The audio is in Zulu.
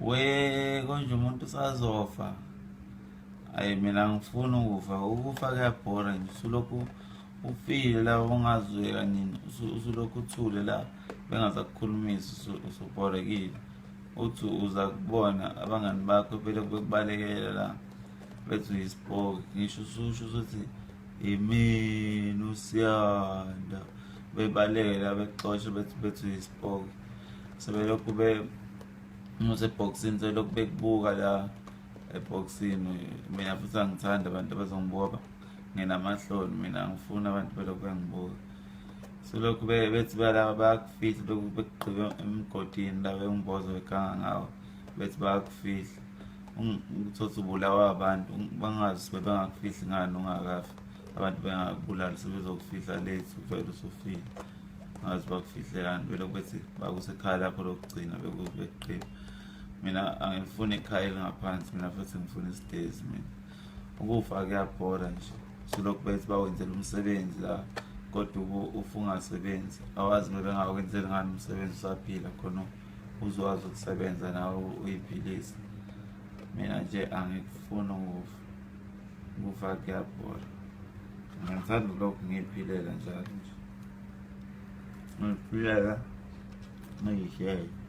We konje umuntu usazofa. Ayi mina ngifuna ukufa, ukufa kuyabhora nje usulokhu ufile la ungazweka nini usulokhu uthule la bengasakukhulumisi usubhorekile. Uthi uza kubona abangani bakho belokhu bekubalekela la bethi uyisipoki ngisho ususho ukuthi imina uSiyanda bebalekela bexosha bethi bethi uyisipoki sebelokhu be usebhokisini selokhu bekubuka la ebhokisini mina futhi angithandi abantu abazongibuka nginamahloni mina angifuni abantu belokhu bengibuka selokhu bethi balaba bayakufihla lokhu bekugqibe emgodini la bengimboza beganga ngawo bethi bayakufihla uthotha ubulawa abantu bangazi bebengakufihli ngani ungakafi abantu bengakubulali sebezokufihla late uvele usufile ngazi bakufihlelani belokhu bethi bakusekhaya lakho lokugcina bekuqhiba mina angifuni ikhaya elingaphansi mina futhi ngifuna isitezi mina ukufa kuyabhora nje silokhu bethi bawenzela umsebenzi la kodwa ufa ungasebenzi awazi bebengakwenzeli ngani umsebenzi usaphila khona uzokwazi ukusebenza nawe uyiphilise mina nje angikufuni ukufa ukufa kuyabhora ngithanda lokhu ngiyiphilela njalo nje ngiyiphilela ngiyishele.